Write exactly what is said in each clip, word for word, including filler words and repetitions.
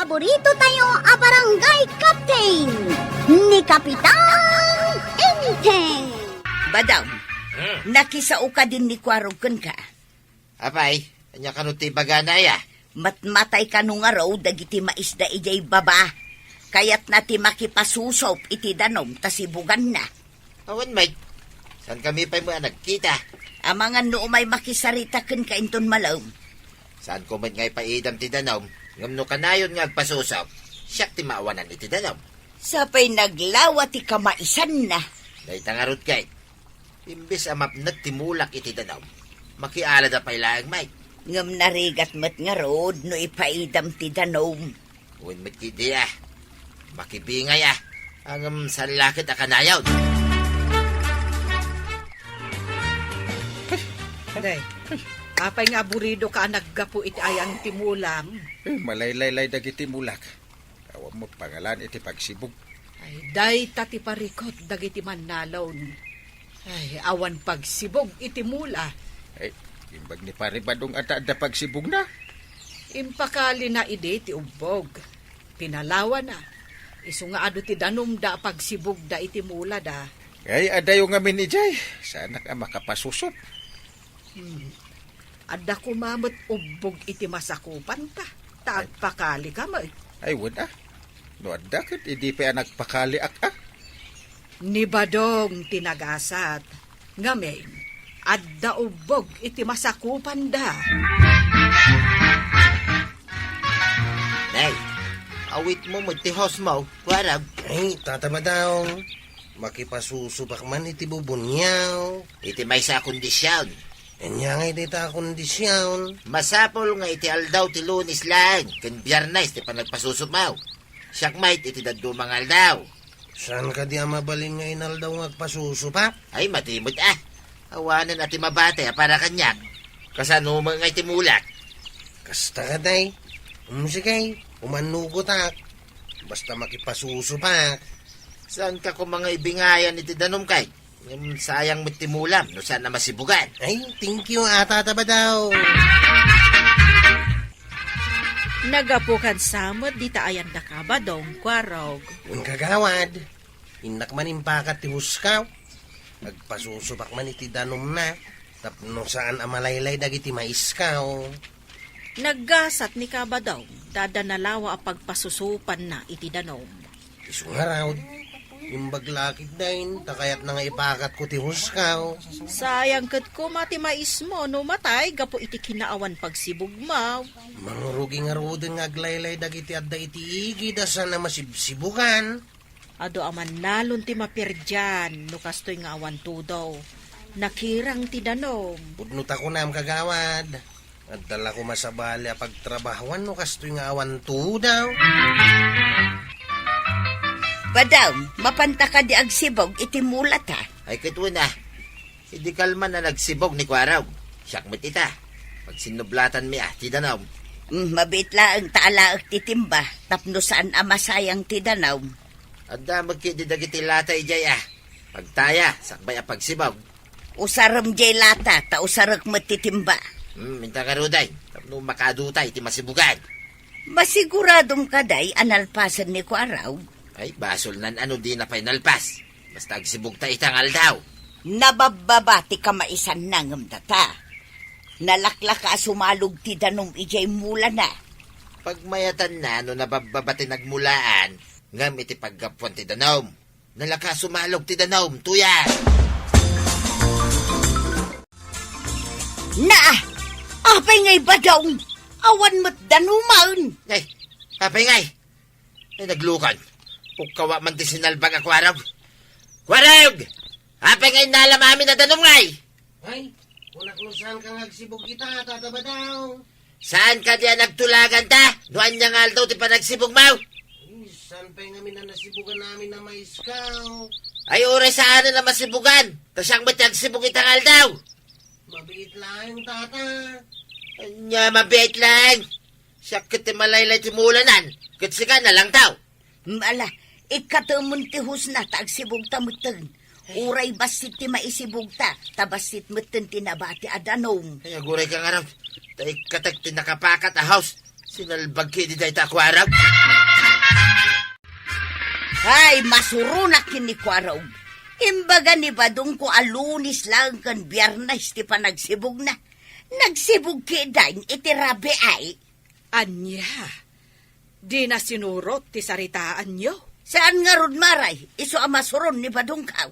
Paborito tayo a barangay captain, ni Kapitan Enteng. Badam, Hmm. Nakisao kadin ni Kuarog kenka? Apay, ania kano ti ibagana, aya? Matmatay kano ngarud dagiti maisda idiay baba. Kayatna ti makipasusup iti danum ta sibuganna. Awan met. Saan kami pay met a nagkita? Amangan no umay makisarita kenka inton malem. Saanko met nga ipaidam ti danum, ngem no kanayon nga agpasusup, siak ti maawanan iti danum. Sapay naglawa ti kamaisanna. Dayta ngarud ket, imbes a mapnek ti mulak iti danum, makialada pay laeng met. Ngem narigat met ngarud no ipaidam ti danum. Wen met ketdi a. Makibingay a. Ngem saan la ket a kanayon. Day, apay nga aburidoka a naggapu iti ayan ti mulam? Eh, malaylaylay dagiti mulak. Awan met pangalan iti pagsibug. Ay, dayta ti parikut dagiti mannalon. Ay, awan pagsibug iti mula. Ay, imbag ni Pare Badong a ta adda pagsibugna. Impakalina idi ti ubbog. Pinalawana. Isu nga adu ti danumda a pagsibugda iti mulada. Ay, adayo ngamin idiay. Saanak a makapasusup. Hmm. Adda koma met ubbog iti masakupanta, ta Ay. Agpakalika met. Ay, wen a. No adda ket idi pay a nagpakaliak a. Ni Badong ti nagasat. Ngamin, adda ubbog iti masakupanda. Nay, awitmo met ti hosmo, Kuarog. Ay, Tata Badong. Makipasusupak man iti bubuniaw. Iti maysa a kondision. Ania ngay dayta a kondision? Masapul nga iti aldaw ti Lunes laeng ken Biernes ti panagpasusupmo. Siak met iti dadduma nga aldaw. Saan kadi a mabalin nga inaldaw nga agpasusupak? Ay, madi met a. Awanen a ti mabati a para kaniak. Kasano met ngay ti mulak? Kasta kadi. Um, sige, umannugotak. Basta makipasusupak. Saanka koma nga ibingayan iti danum kay? Ngem sayang met ti mulam no saan a masibugan. Ay, thank you, a Tata Badong. Naggapu kasta met dita ayan da ka, Badong, Kuarog. Wen, Kagawad, innak man impakat ti huskaw. Agpasusupak man iti danumna, tapno saan a malaylay dagiti maiskaw. Naggasat ni Kabadong, ta adda nalawa a pagpasusupanna iti danum. Isu ngarud, imbag la ketdin, ta kayatna nga ipakatko ti huskaw. Sayang ket koma ti maismo no matay gapu iti kinaawan pagsibugmo. Mangrugi ngaruden nga aglaylay dagiti adda iti igid a saan a masibsibugan. Adu a mannalon ti maperdian no kastoy nga awan tudo. Nakirang ti danum. Pudno ta kunam, Kagawad. Adda la koma sabali a pagtrabahuan no kastoy nga awan tudo. Badong, mapanta kadi agsibug iti mulata? Ay, ket wen a. Idi kalman a nagsibug ni Kuarog. Siak met ita. Pagsinnublatan mi a, ti danum. Mm, mabiit laeng ta alaek ti timba, tapno saan a masayang ti danum. Adda met ketdi dagiti lata idiay a. Pagtaya, sakbay a pagsibug. Usarem diay lata, ta usarek met ti timba. Hmm, inta ngaruden, tapno makaduta iti masibugan. Masiguradom kadi a nalpasen ni Kuarog? Ay, basolnan a no dina pay nalpas. Basta agsibugta ita nga aldaw. Nababbaba ti kamaisanna ngem data. Nalaklaka a sumalog ti danum idiay mulana. Pagmayatanna no nababbaba ti nagmulaan, ngem iti paggapuan ti danum. Nalaka a sumalog ti danum, tuya! Naa! Apay ngay, Badong? Awan met danumen! Ay, apay ngay? Ay, naglukan. Pukkawa man ti sinalbag a Kuarog. Kuarog! Apay ngay nalam amin a danum ngay? Ay, kunak no saan ka nga agsibug ita, Tata Badong. Saan kadi a nagtulagan ta? No ania nga aldaw ti panagsibugmo? Ay, saan pay ngamin a nasibugan amin a maiskaw? Ay, uray saanen a masibugan. Ta siak met ti agsibug ita nga aldaw. Mabiit laeng, Tata. Ania, mabiit laeng? Siak ket ti malaylay ti mulanan, ket sika, nalangtaw. Ala, ikkatemon ti husna ta agsibugta metten. Uray bassit ti maisibugta, ta bassit metten ti nabati a danum. Ay, agurayka ngarud, ta ikkatek ti nakapakat a hus. Sinalbag kidi dayta a kuarog. Ay, masuronak ken ni Kuarog. Imbaga ni Badongko a Lunes laeng ken Biyernes ti panagsibugna. Nagsibug ketdin iti rabii. Ania? Dina sinurot ti saritaanyo? Saan ngarud, Mare, isu a masuron ni Badongko.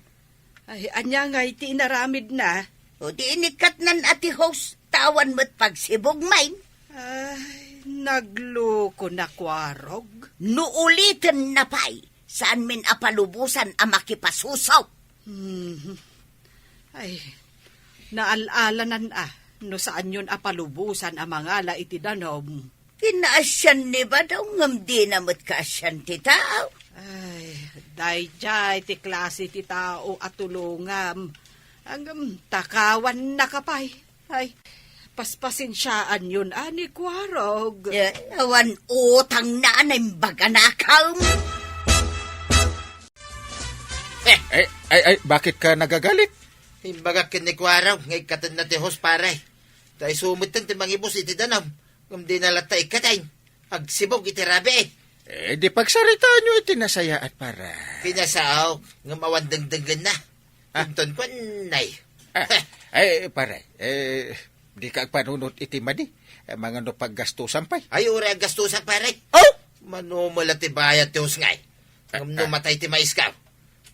Ay, ania ngay ti inaramidna? O di inikkatnan a ti hose, ta awan met pagsibug main. Ay, nagluko na Kuarog. No ulitenna pay, saan min a palubosan a makipasusop. Mhm. Ay, naal-alanan a, no saanyon a palubosan a mangala iti danum. Kinaasian ni Badong ngem dina met kaasian ti tao. Ay, daydiay ti klase ti tao a tulongam. Ngem takawannaka pay. Ay, paspasensiaanyon a ni Kuarog. Eh, awan utangna a naimbaganakem. Eh, ay, ay, ay, bakit ka nagagalit? Imbagak ken ni Kuarog nga ikkatenna ti hose, pare. Ta isu metten ti mangibus iti danum. Ngem dina latta ikkaten. Agsibug iti rabii. Eh, di pagsaritaanyo iti nasayaat, pare. Pinasaok, ngem awan dengdenggenna. Ah. Inton kuan, nay. Ah, Heh. Ay, pare, eh, di ka agpanunot iti madi. Eh, mangano paggastusan pay? Ay, uray aggastusan, pare. Oh! Mano met la ti bayad ti hose ngay. Ngem no Ah, ah. matay ti maisko.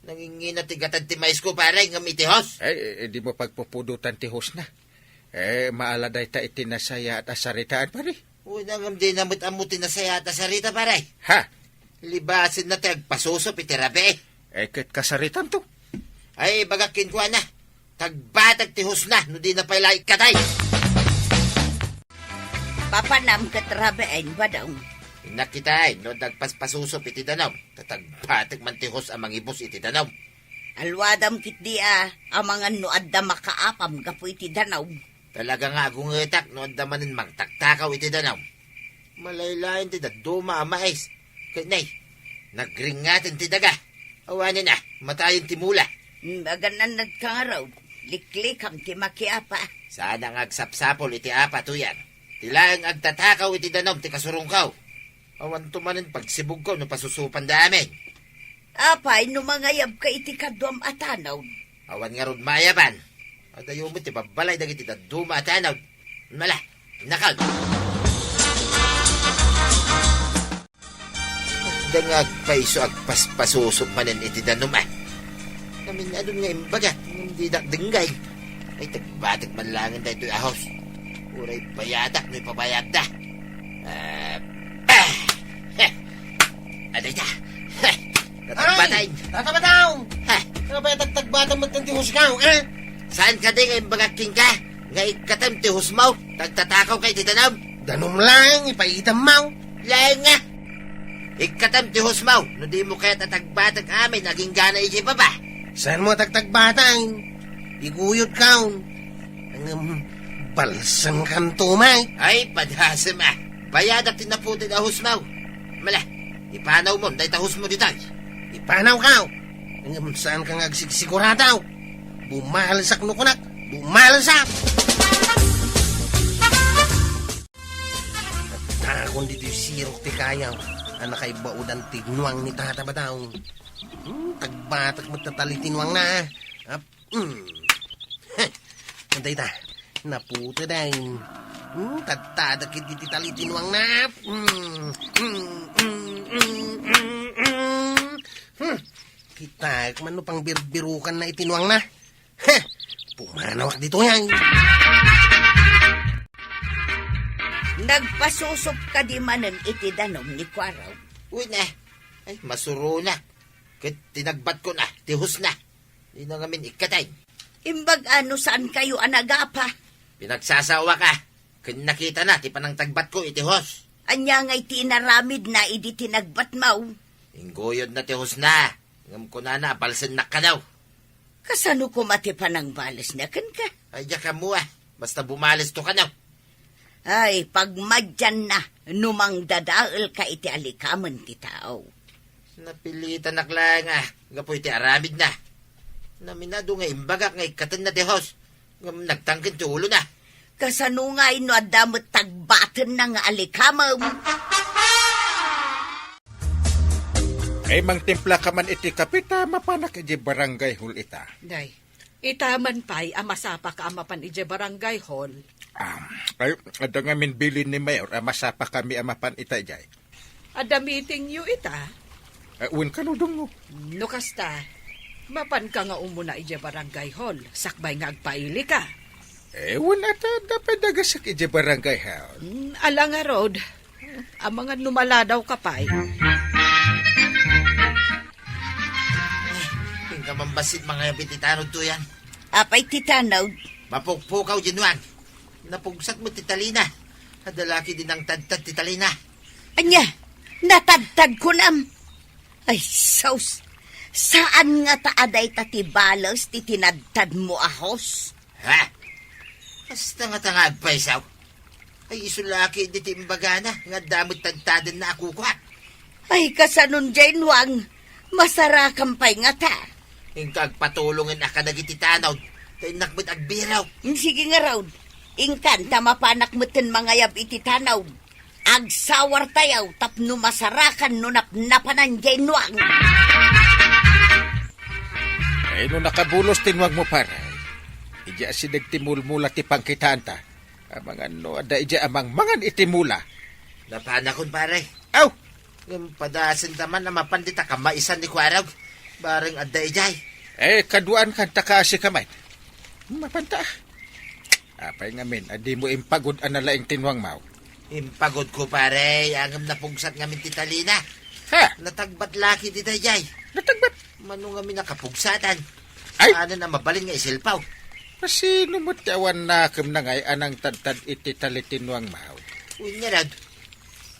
Nangingina ti gatad ti maisko, pare, ngem iti hose. Ay, eh, di mo pagpupudotan ti hosena. Eh, maala dayta iti nasayaat a saritaan, pare. Uy, ngem dina met ammo ti nasayaat a sarita, pare. Ha? Libasenna ti agpasusop iti rabii. Eh, ket kasaritanto. Ay, ibagak kenkuana. Tagbatek ti hosena no dina pay la ikkaten. Papanam ket rabiin, Badong. Nakitaen no adda agpaspasusop iti danum, ta tagbatek man ti hose a mangibus iti danum. Aluadam ketdi a, amangan no adda makaapam gapu iti danum. Talaga nga agungetak no adda manen mangtaktakaw iti danum. Malaylayen ti dadduma a mais. Ket nay, nagringngaten ti daga. Awanen a, matayen ti mula. Hmm, aganannadka ngarud. Liklikam ti makiapa. Saan nga agsapsapul iti apa, Tuyang. Ti laeng agtatakaw iti danum ti kasurongko. Awanto manen pagsibugko no pasusupanda amin. Apay no mangayabka iti kaduam a tanod? Awan ngarud maayaban. Adayo met ti babbalay dagiti dadduma a tanod. Mala, nakag. Adda nga agpayso agpaspasusop manen iti danum, a. Naminadon nga imbagak, ngem didak denggay. Ay, tagbatek man laengen daytoy a hose. Uray bayadak no ipabayadda. Ah, ah, heh. Adayta. Heh. Ay, Tata Batay. Tata Batay! Heh. Nga ba tagtagbatan met ti hosekaw, eh? Saan kadi nga imbagak kenka nga ikkatem ti hosemo? Tagtatakawka iti danum. Danum laeng, ipaitammo. Laeng nga. Ikkatem ti hosemo, no dimo kayat a tagbatek amin agingga iti baba. Saanmo a tagtagbatan? Iguyodkaon. Ngem, balsenkanto met. Ay, padasem a. Bayadak ti naputed a hosemo. Mala, ipanawmon dayta hosemo ditoy. Ipanawko. Ngem, saanka nga agsigsigurado. Bumalesak no kunak. Bumalesak! Takon ditoy sirok ti kayaw a nakaibaodan ti nuang ni Tata Batay. Hmm, tagbatek met ti tali ti nuangna. Ap-, hmm. Heh, adayta, naputed ay. Hmm, tadtadak iti tali ti nuangna. Hmm, hmm, hmm. Hmm, kitaek man no pangbirbirukanna iti nuangna. Heh, pumanawak ditoy ay. Nagpasusop kadi manen iti danum ni Kuarog. Uy, na. Ay, masuronak. Ket tinagbatkon a, ti hosna. Dina ngamin ikkaten. Imbag a no saankayo a nagapa? Pinagsasawak a, ken nakitana ti panangtagbatko iti hose. Ania ngay ti inaramidna idi tinagbatmo? Ingguyodna ti hosna, ngem kunana a balsennak kano. Kasano koma ti panangbalesna kenka? Ay, diak ammo a. Basta bumalesto kano. Ay, pagmadianna no mangdadaelka iti alikamen ti tao. Napilitanak laeng a, gapu iti aramidna. Naminado nga imbagak nga ikkatenna ti hose, ngem nagtangken ti ulona. Kasano ngay no adda met tagbatenna nga alikamem? Ay, mangtimpla ka man iti kape ta mapanak iti barangay hall ita. Day, ita man pay a masapa ka a mapan iti barangay hall. Ah, ay, adda ngamin bilin ni Mayor a masapa kami a mapan ita, jay. Adda meeting yu ita? Eh, wen kano, Dong, no? No kasta, mapan ka nga umuna iti barangay hall, sakbay nga agpaili ka. Eh, wen ata, adda pay dagasak iti barangay hall. Mm, ala ngarud, amangan no maladaw ka pay. Inka mambassit mangayab iti tanod to yan. Apay ti tanod? Mapukpukaw, Jinwang. Napugsat met ti talina. Adda la ketdi nangtadtad ti talina. Ania? Natadtad kunam? Ay, sus! Saan ngata a dayta ti bales ti tinadtadmo a hose? Ha? Kasta ngata nga agpaysaw? Ay, isu la ketdi ti imbagana nga adda met tadtadenna a kukuak. Ay, kasanon, Jinwang? Masarakan pay ngata. Inka agpatulongen a kadagiti tanod, ta innak met agbirok. Sige ngarud, inkan ta mapanak metten mangayab iti tanod. Agsawartayo tapno masarakan no napnapanan, Jinwang. Ay, no nakabulos ti nuangmo, pare. Idiay asideg ti mulmula ti pangkitaanta. Amangan no adda idiay a mangmangan iti mula. Napanakon, pare. Aw! Ngem padasenta man a mapan dita kamaisan ni Kuarog. Bareng adda idiay. Eh, kaduaan kanta kaasi ka met. Mapanta. Apay ngamin a dimo impagud a nalaing ti nuangmo? Impagudko, pare, ngem napugsat ngamin ti talina. Ha? Natagbat la ketdi daydiay. Natagbat? Mano ngamin a kapugsatan? Ay! Saanen a mabalin nga isilpaw. Kasino met ti awan nakem ngay a nangtadtad iti tali ti nuangmo? Wen ngarud,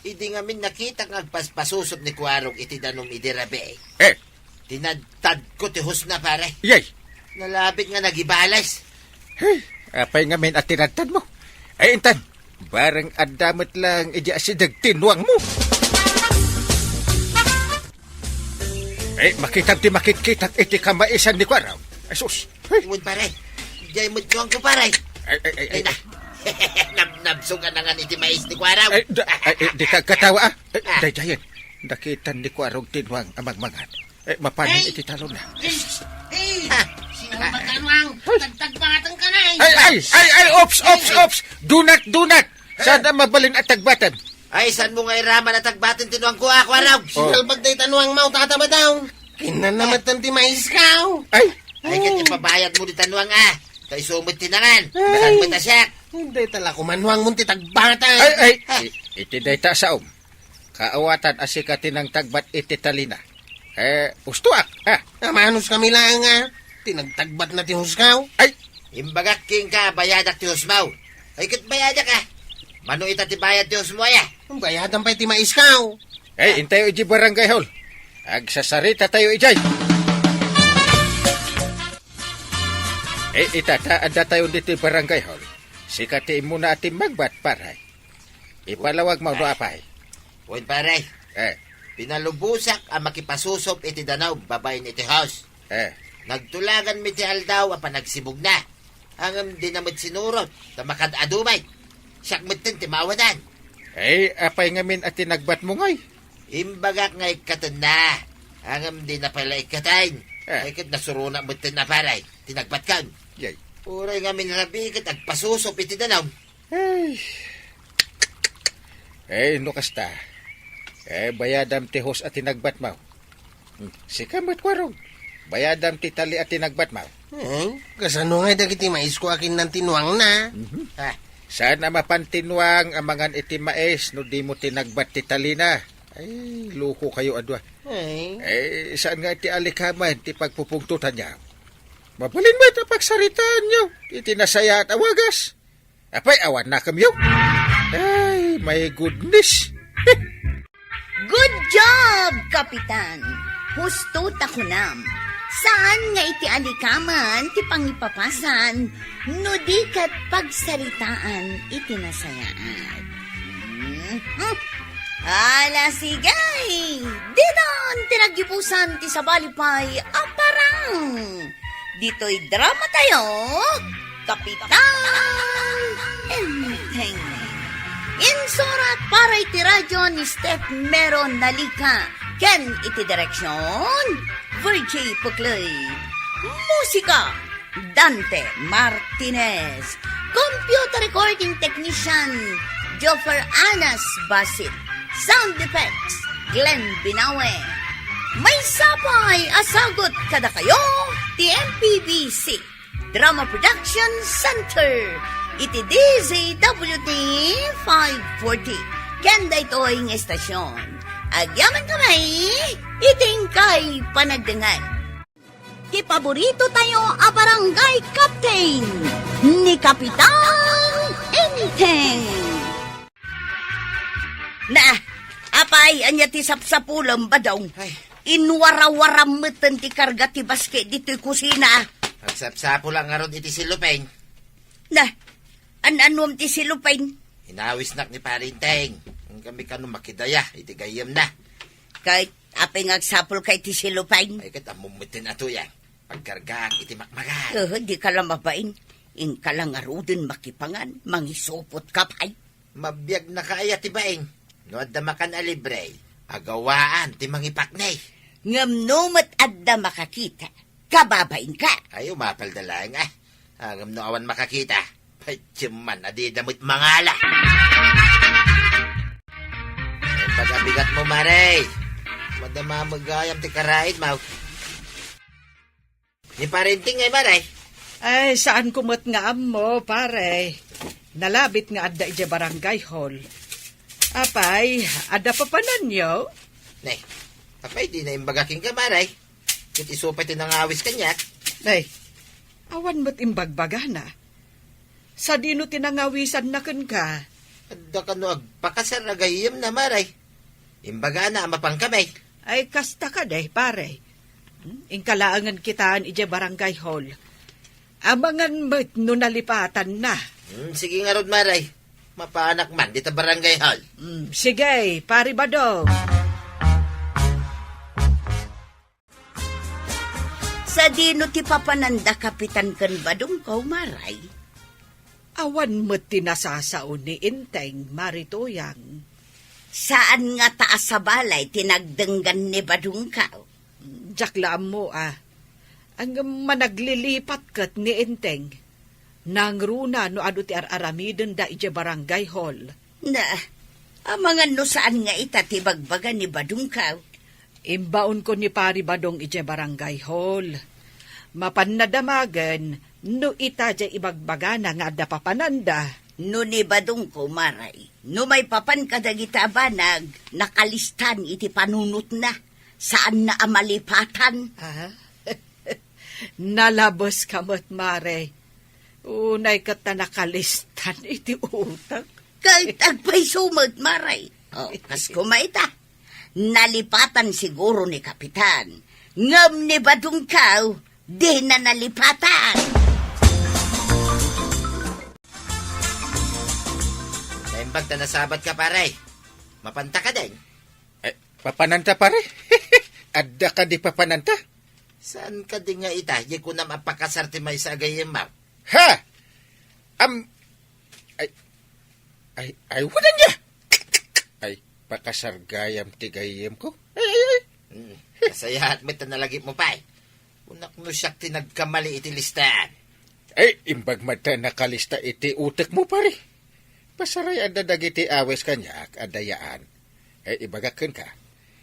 idi ngamin nakitak nga agpaspasusop ni Kuarog iti danum idi rabii. Eh! Tinadtadko ti hosna, pare. Yay! Nalabit nga nagibales. Hey, apay ngamin a tinadtadmo? Ay, intan, bareng adda met lang idiay asideg ti nuangmo. Eh, makitam ti makitkitak iti kamaisan ni Kuarog. Ay, sus. Hey. Wen, pare. Diay met nuangko, pare. Ay, ay, ay, ay, Ay, na. ay. Nab-, nabsog a nangan iti mais ni Kuarog. Ay, da-, ay, ay, di ka katawa, ah. Ay, Ah. daydiayen. Nakitan ni Kuarog ti nuang a mangmangan. Eh, mapanin Ay! iti talonna. Ay! Ay! Ah! Sino ba ka, nuang? Tagtagbatang ka na, eh! Ay, ay, ay, ay, ops, ops, Ay! ops! Do not, do not! Saan na mabalin a tagbaten? Ay, saan mo nga iraman a tagbaten ti nuangko, ah, Kuarog? Oh. Sinalbag day ta nuangmo, tata, madaw. Kinanamatan ti mais ka, oh. Ay! Ay, ket Oh. ipabayad mo di ta nuang, ah. Ta isu met ti nangan. Ay. Saan mo ta siak? Hindi tala kumanuang mo ti tagbaten. Ay, ay! Ah. I-, iti dayta a saom. Kaawatan a sika ti nangtagbat iti talina. Eh, ustoak, ha? Amanos kami laeng, ah. Ti nagtagbatna ti hosmo. Ay! Imbagak kenka, bayadak ti hosmo. Ay, ket bayadak, ah. Mano ita ti bayad ti hosmo, aya? Bayadan pay ti mais ko. Eh, intayo iti barangay hall. Agsasaritatayo idiay. Eh, ita ta, addatayo ditoy barangay hall. Sika ti immuna a timmagbat, pare. Ipalawag mo no apay. Wen, pare. Eh. Pinalubosak a makipasusop iti danum babaen iti hose. Eh. Nagtulaganmi ti aldaw a panagsibugna. Ngem dina met sinurot ta makaad-adu met. Siak metten ti maawanan. Eh, apay ngamin a tinagbatmo ngay? Imbagak nga ikkatenna. Ngem dina pay la ikkaten. Eh. Ay ket nasuronak metten a pare. Tinagbatkon. Yay. Uray ngamin rabii ket agpasusop iti danum. Ay. Eh, no kasta. Eh, bayadam ti hose a tinagbatmo. Hmm, sika met, Kuarog. Bayadam ti tali a tinagbatmo. Eh, kasano ngay dagiti mais ko a kinnan ti nuangna? Mhm. Ah. Saan a mapan ti nuang a mangan iti mais no dimo tinagbat ti talina? Ay, loko kayo a dua. Ay. Eh, saan nga iti alikaman ti pagpupungtotanyo? Mabalin met a pagsaritaanyo iti nasayaat a wagas. Apay, awan nakemyo? Ay, my goodness. Good job, Kapitan! Husto ta kunam. Saan nga iti alikaman ti pangipapasan no di ket pagsaritaan iti nasayaat? Hmm? Ala, sige! Ditan ti naggibusan ti sabali pay a parang! Ditoy drama tayo, Kapitan Insurat para iti radio ni Steph Mero Nalica, ken iti direksyon, Virgie Puclay. Musika, Dante Martinez. Computer recording technician, Joffer Anas Basit. Sound effects, Glenn Binawe. Maysa pay a sagut kadakayo ti M P B C Drama Production Center iti D Z W T five forty. Ken daytoy nga estasyon, agyamankami iti inkay panagdengngeg. Ti paborito tayo a barangay captain, ni Kapitan Enteng. Na, apay, ania ti sapsapulem, Badong? Ay. Inwarawaram metten ti karga ti baske ditoy kusina. Agsapsapulak ngarud iti silupeng. Na, an-anuam ti silupeng? Inawisnak ni Pare Enteng. Ngem kano makidaya iti gayyemna. Ket apay nga agsapulka iti silupeng? Ay, ket ammom metten a tuyak. Agkargaak iti makmagan. Eh, dika la mabain. Inka la ngaruden makipangan, mangisupot ka pay. Mabiagnaka aya ti baing? No adda makan a libre, agawaan ti mangipaknay. Ngem no met adda makakita, kababainka. Ay, umapalda laeng, ah. Ah, ngem no awan makakita, patiem man a dida met mangala. Ay, pagabigat mo, Mare. Madama met gayam ti karaid, maw. Ni Pare Enteng ngay, Mare? Ay, saan ko met nga ammo, pare. Nalabit nga adda idiay barangay hall. Apay, adda papananyo? Ne, apay di na imbaga kenka, Mare? Ket isu pay ti nangawis kaniak. Ay, awan met imbagbagana. Sadino ti nangawisanna kenka? Adda kano agpakasar a gayyemna, Mare? Imbagana a mapankami. Ay, kasta kadi, pare. Hmm? Inka laengen kitaen idiay barangay hall. Amangan met no nalipatanna. Hmm, sige ngarud, Mare. Mapanak man dita barangay hall. Hmm, sige, Pare Badong. Sadino ti papananda, Kapitan, ken Badongko, Mare? Awan met ti nasasao ni Enteng, Mare Tuyang. Saan ngata a sabali ti nagdenggan ni Badongko? Diak la ammo, a. Ngem managlilipat ket ni Enteng. Nangruna no adu ti ar-aramidenda idiay barangay hall. Na, amangan no saan nga ita ti bagbaga ni Badongko. Imbaonko ni Pare Badong idiay barangay hall. Mapanna damagen no ita diay ibagbagana nga adda papananda. No ni Badongko, Mare, no maipapan kadagita a banag, nakalistan iti panunotna. Saanna a malipatan. Ah? Nalabeska met, Mare. Unay ket ta nakalistan iti utek. Ket agpayso met, Mare. Oh, kas kumayta. Nalipatan siguro ni Kapitan. Ngem ni Badongko, dina nalipatan. Naimbag ta nasabat ka, pare. Mapanta ka din? Eh, papananta, pare? Adda kadi papananta? Saan kadi nga ita, di kunam a pakasar ti maysa a gayyem, ma'am? Ha? Am, ay, ay, ay, wanan niya! Ay, pakasar gayam ti gayyem ko. Ay, ay, ay. Hmm, nasayaat met ta nalagip mo pay. Kunak no siak ti nagkamali iti listaan. Ay, imbag man ta nakalista iti utek mo, pare. Pasaray adda dagiti awis kaniak a dayaan. Ay, ibagak kenka.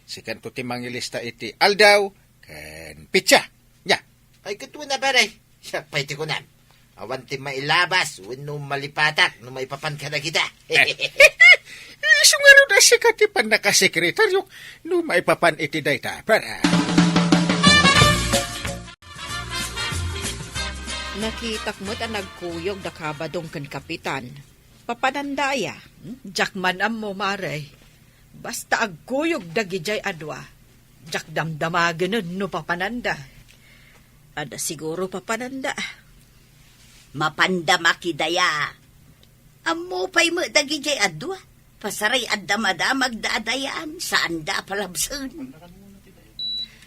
Sikanto ti mangilista iti aldaw ken pitsa. Nya. Ay, ket wen a, pare. Siak pay ti kunam. Awan ti mailabas wenno malipatak no maipapan kadagita. Isu ngarud a sika ti pannakasekretaryok no maipapan iti dayta, pare. Nakitak met a nagkuyog da Kabadong ken Kapitan. Papananda aya? Hmm, diak man ammo, Mare. Basta agkuyog dagidiay a dua, diak damdamagenen no papananda. Adda siguro papananda. Mapanda makidaya. Ammo pay met dagidiay a dua. Pasaray adda madamagda a dayaan, saanda a palabsen.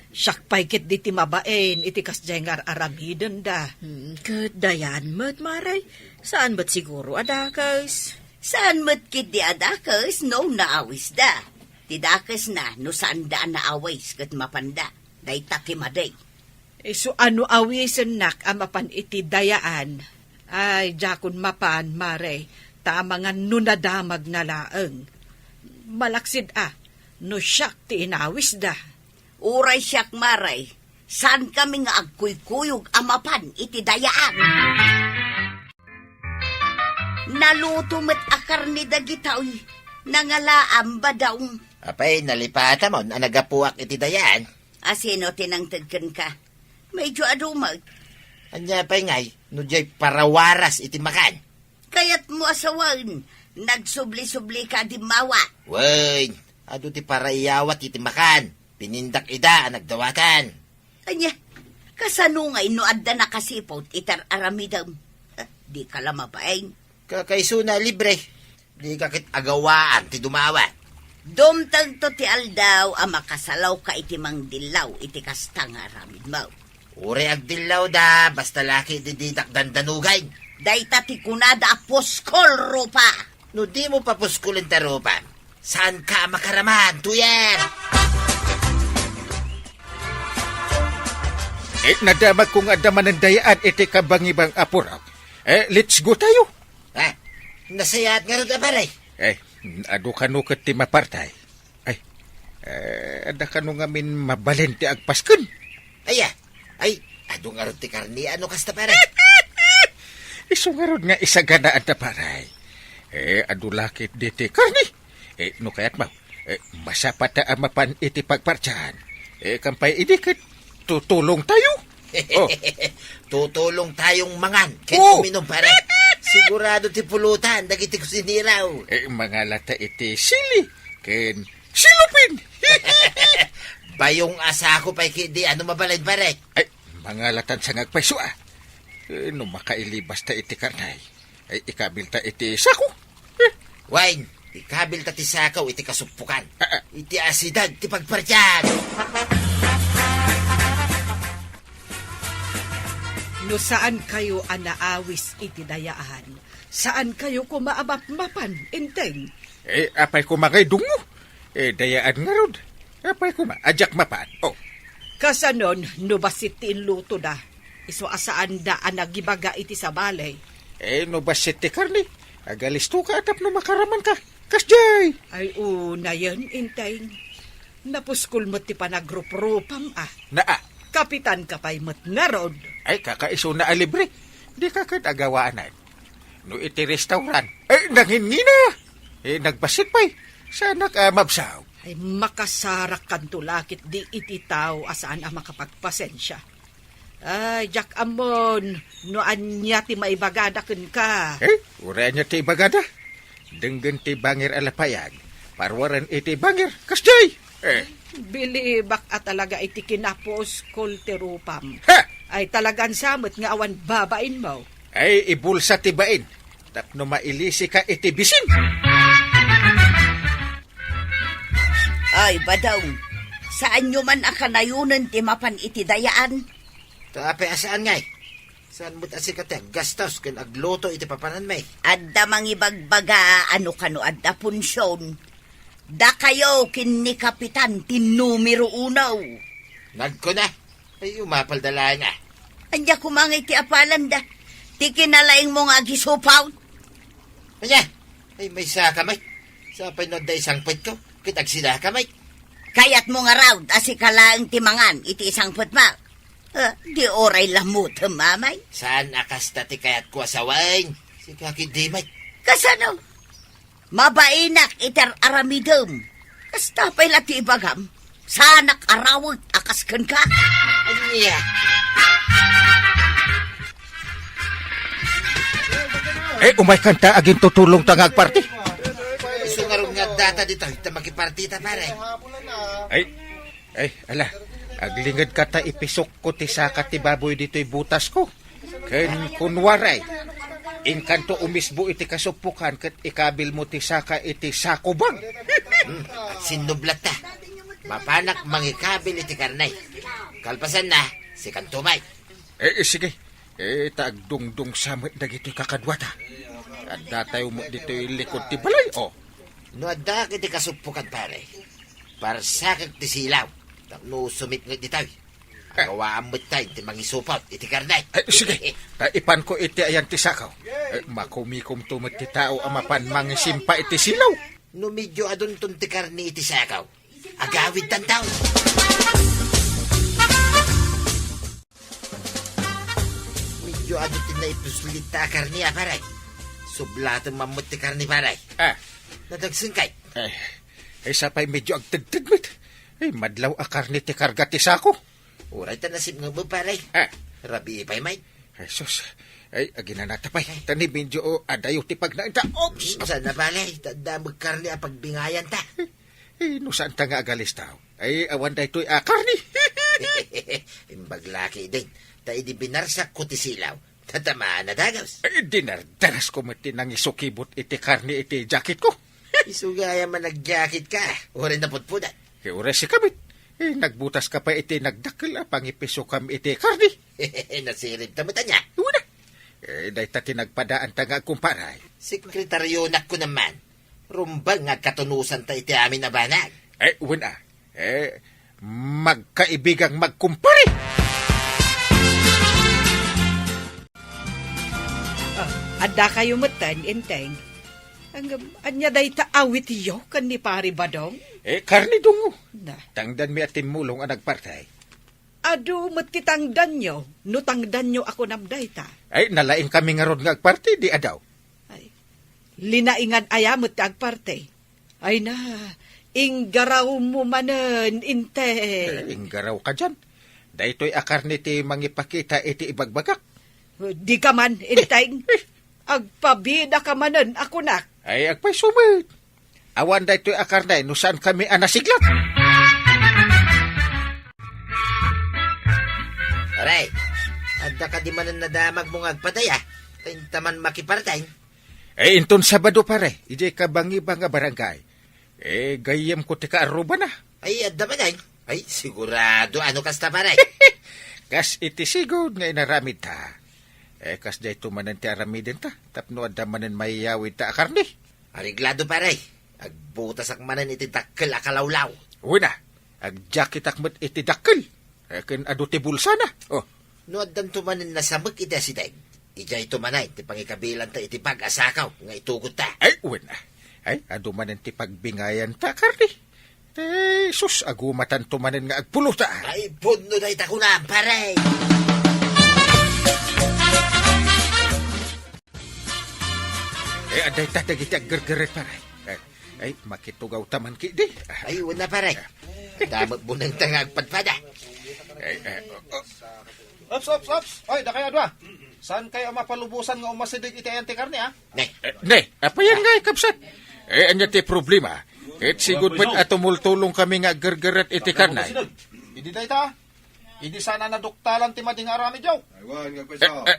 Siak pay ketdi ti mabain iti kasdiay nga ar-aramidenda. Hmm, ket dayaan met, Mare. Saan met siguro a dakes? Saan met ketdi a dakes no naawisda. Ti dakesna no saanda a naawis ket mapanda. Dayta ti madi. Isu a no awisennak a mapan iti dayaan, ay, diakon mapan, Mare, ta amangan no nadamagna laeng. Malaksid a, no siak ti inawisda. Uray siak, Mare, saankami nga agkuykuyog a mapan iti dayaan. Naluto met a karne dagitoy. Nangalaam, Badong. Apay, nalipatamon a naggapuak iti dayaan? A sino ti nangted kenka? Medyo adu met. Ania pay ngay, no diay parawaras iti makan? Kayatmo a sawen, nagsubli-sublika a dimmawa. Wen, adu ti paraiyawat iti makan. Pinindak ida a nagdawatan. Ania, kasano ngay no adda nakasiput iti ar-aramidem? Eh, dika la mabain. Kakaisuna a libre. Dika ket agawaan ti dumawat. Dumtengto ti aldaw a makasalawka iti mangdillaw iti kasta nga aramidmo. Uray agdillawda, basta la ketdi didak dandanugen. Dayta ti kunada a puskol, Rupa. No dimo papuskulen ta Rupa, saanka a makaraman, Tuyer! Eh, nadamagko nga adda manen dayaan iti kabangibang a purok. Eh, let's go tayo. Ah, nasayaat ngarud a, pare. Eh, adu kano ket ti mapartay. Ay, eh, adda kano ngamin mabalin ti agpasken? Aya, ay, adu ngarud ti karne, ano kasta, pare? Isu ngarud nga isaganaanda, pare. Eh, adu la ketdi ti karne. Eh, no kayatmo, eh, masapata a mapan iti pagpartian. Eh, kampay idi ket tutulong tayo. Oh. Tutulong tayong mangan ken Oh. uminom, pare. Sigurado ti pulutan dagiti kusineraw. Eh, mangalata iti sili ken silupin. Bayong a sako pay ketdi, ano mabalin, pare? Ay, mangalatan sa ngagpayso, ah. Eh, no makailibas ta iti karne, ay ikabilta iti sako. Eh. Wine, ikabilta ti sako iti kasuppukan. Ah, ah. Iti asideg ti pagpartian. No saan kayo a naawis iti dayaan, saan kayo koma a mapmapan, Enteng? Eh, apay koma ngay dungo? Eh, dayaan ngarud. Apay koma, a diak mapan. Oh. Kasanon, no bassit ti inlutoda? Isu a saanda a nagibaga iti sabali. Eh, no bassit ti karne, agalistoka a tapno makaramanka. Kasdiay! Ay, unayen, Enteng. Napuskol met ti panagruprupam, ah. Naa. Kapitanka pay met ngarud. Ay, kakaisuna a libre. Dika ket agawaan. No iti restaurant, eh, nangingina. Eh, nagbassit pay. Saanak a mabsag. Ay, makasarakkanto la ketdi iti tao a saan a makapagpasensia. Ay, diak ammon no ania ti maibagada kenka. Eh, uray ania ti ibagada? Denggen ti bangir a lapayag. Paruaren iti bangir. Kasdiay! Eh. Bilibak a talaga iti kinapuskol ti rupam. Ha! Ay talagan sa met nga awan babainmo. Ay, ibulsa ti bain. Tapno mailisika iti bisin. Ay, Badong, saanyo man a kanayonen ti mapan iti dayaan? Ta apay a saan ngay? Saan met a sika ti aggastos ken agluto iti papananmi? Adda mangibagbaga a no kano adda punsion. Dakayo ken ni Kapitan ti numero uno. Nagkuna, ay umapalda laeng a. Ania koma ngay ti apalanda? Ti kinalaingmo nga agisupaw? Ania? Ay, maysaka met. Sapay no adda isangpetko, ket agsidaka met. Kayatmo ngarud a sika laeng ti mangan iti isangpetmo? Ah, di uray lamutem, Amay? Saan a kasta ti kayatko a sawen? Sika ketdi met. Kasano? Mabainak iti ar-aramidem. Kasta pay la ti ibagam. Saanak a rawet a kas kenka. Ania? Eh, umaykanta, agintutulong ta nga agparti. Isu ngarud nga addata ditoy, ta makipartita, pare. Ay, ay, ala, aglingedka ta ipisokko ti saka ti baboy ditoy butasko. Ken kunwaray, inkanto umisbo iti kasuppukan ket ikabilmo ti saka iti sakubag. Hmm, agsinnublatta. Mapanak mangikabil iti karne. Kalpasanna, sikanto met. Eh, eh, sige. Eh, ta agdungdungsa met dagitoy kakaduata. Adda tayo mo ditoy likod ti balay, oh. No adda iti kasuppukan, pare, parsakek ti silaw. Tapno sumipnget ditoy. Agawaan met tayo ti mangisupot iti karne. Ay, sige. Ta ipan ko iti ayan ti sakaw. Ay, makumikom to met ti tao a mapan mangisimpa iti silaw. No medyo adunton ti karne iti sakaw, agawid tantaw. Medyo adu ti naipuslit ta a karne, a, pare. Sublaten man met ti karne, pare. Ah. Nadagsen kay? Ay, ay, sa pay medyo agtedted met. Ay, madlaw a karne ti karga ti sako. Uray ta nasipnget mo, pare. Ah. Rabii pay met. Ay, sus. Ay, aginanata pay. Tani medyo, oh, adayo ti pagnainta. Oops! Hmm, sana, pare. Tanda mo karne a pagbingayan ta. Eh, no saan ta nga agalista? Ay, awan daytoy a karne. Imbag laki din. Ta idi binarsak ko ti silaw, tatamaan a dagus. Ay, dinardaras ko met ti nangisukibot iti karne iti jacket ko. Isu gayam a nagjacket ka. Uray napudpudan. Eh, uray sika met. Eh, nagbutas ka pay iti nagdakkel a pangipisukam iti karne. Nasirib ta met ania. Una. Eh, dayta ti nagpadaan ta nga agkumparay. Sekretaryonak ko naman. Rumbeng nga agkatunosan ta iti amin a banag. Eh, wen a. Eh, magkaibigang magkumpare. Ah, adda kayo metten, Enteng. Ang, ania dayta awityo ken ni Pari Badong? Eh, karne dungo. Na. Tangdanmi a timmulong a nagpartay. Adu met ti tangdanyo, no tangdanyo a kunam dayta. Ay, nalaing kami ngarud nga agparti, di adaw. Ay, linaingan aya met ti agparti. Ay na, inggaraw mo manen, Inte. Eh, inggaraw ka diyan. Daytoy a karne ti mangipakita iti ibagbagak. Di ka man, Inteng. Agpabida ka manen a kunak. Ay, agpayso met. Awan daytoy a karne no saan kami a nasiglat. Pare, adda kadi manen nadamag mo nga agpatay, a? Inta man makipartay. Eh, inton Sabado, pare, idiay kabangibang a barangay. Eh, gayyemko ti kaarrubana. Ay, adda manen. Ay, sigurado, ano kasta, pare? Kas iti sigud nga inaramidta. Eh, kasdiay to manen ti aramidenta, tapno adda manen maiyawidta a karne. Areglado, pare. Agbutasak manen iti dakkel a kalawlaw. Wen a, agjacketak met iti dakkel. Eh, ken adu ti bulsana. Oh. No addanto manen nasamek iti asideg, idiayto manen ti pangikabilanta iti bag a sakaw nga itugutta. Ay, wen a. Ay, adu manen ti pagbingayanta a karne. Ay, sus, agumatanto manen nga agpulota. Ay, pudno dayta kunam, pare. Eh, adda ita dagiti aggergerret, pare. Eh, ay, makitugawta man kidi. Ay, wen a, pare. Damot buneng ta nga agpadpada. Ay, eh, oh, oh. Ops, ops, ops. Oy, dakayo a dua. Saan kayo a mapalubosan nga umasideg iti ayan ti karne, a? Ne. Eh, ne, apayan nga, kabsat? Eh, ania ti problema? Ket sigud met a tumultulong kami nga aggergerret iti karne. Idi dayta, idi sana naduktalan ti madi nga aramidyo. Aywan, nga Eh, kwesa. eh,